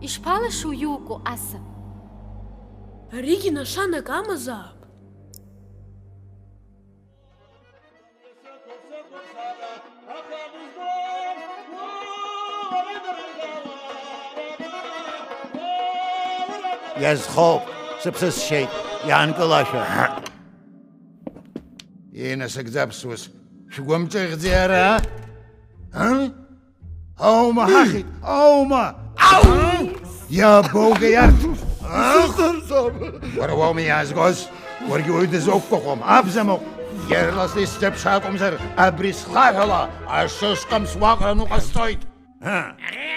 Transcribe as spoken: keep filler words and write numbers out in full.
Ишԥалашоу иуку, Аса? Аригьы нашанак амазаап. Иазхоуп, сыԥсы сшьеит, иаанкылашәа. Инасыгӡап сус. Шәгәы мҿыӷьӡеи ара? Ы? Аума ҳахьит, аума! Ау! Иабоугеи арҭ? Ах! Уара уоума иаазгоз? Уаргьы уаҩ дызуқәгәыӷуам, абзамыҟә! Ирласны исзыԥш акәымзар, абри слаҳәала ашышкамс уаҟараны уҟасҵоит! Ҳы!